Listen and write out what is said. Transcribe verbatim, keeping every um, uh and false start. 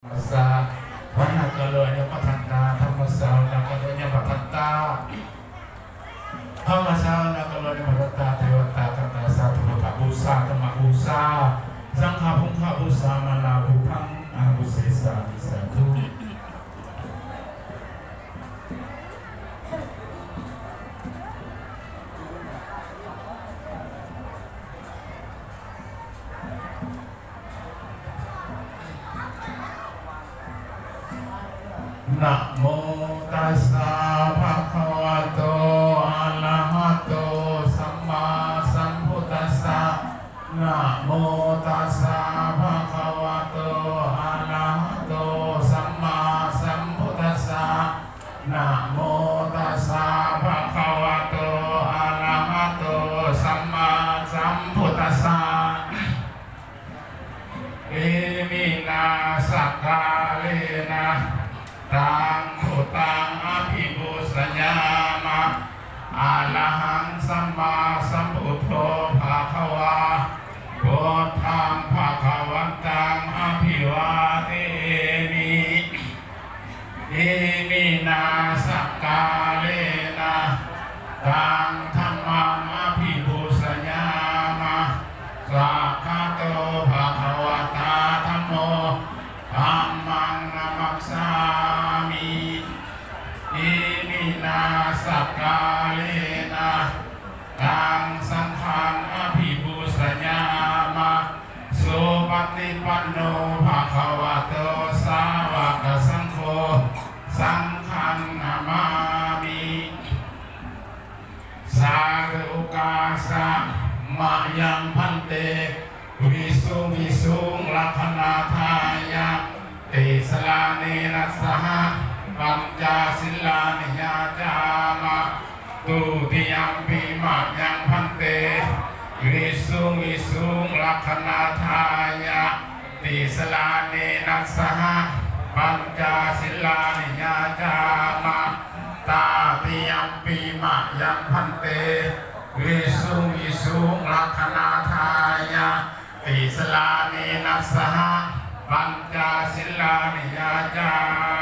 Dhammassa vanakkaro aññamaddantā, dhammassa vanakkaro aññamaddantā, dhammassa vanakkaro aññamaddantā, devatā kāntā sādhu, buddhapūjā dhammapūjā saṅghapūjā, mārabuddhaṃ ahuṃ savesāmi sādhu. Namo tassa bhagavato arahato sammāsambuddhassa. Namo tassa bhagavato arahato sammāsambuddhassa. Namo tassa bhagavato arahato sammāsambuddhassa. Iminā sakkārena taṃ buddhaṃ abhipūjayāma. Arahaṃ sammāsambuddho bhagavā, buddhaṃ bhagavantaṃ abhivādemi. Iminā sakkārena taṃ dhammaṃ abhipūjayāma. Svākkhāto bhagavatā dhammo, dhammaṃ namassāmi. Iminā sakkārena taṃ saṅghaṃ abhipūjayāma. Supaṭipanno bhagavato sāvakasaṅgho, saṅghaṃ namāmi. Sārukāsa mayaṃ bhante, visuṃ visuṃ rakkhaṇatthāya, tisaraṇena saha pañca sīlāni yācāma. Dutiyampi mayaṃ bhante, visuṃ visuṃ rakkhaṇatthāya, tisaraṇena saha pañca sīlāni yācāma. Tatiyampi mayaṃ bhante, visuṃ visuṃ rakkhaṇatthāya, tisaraṇena saha pañca sīlāni yācāma.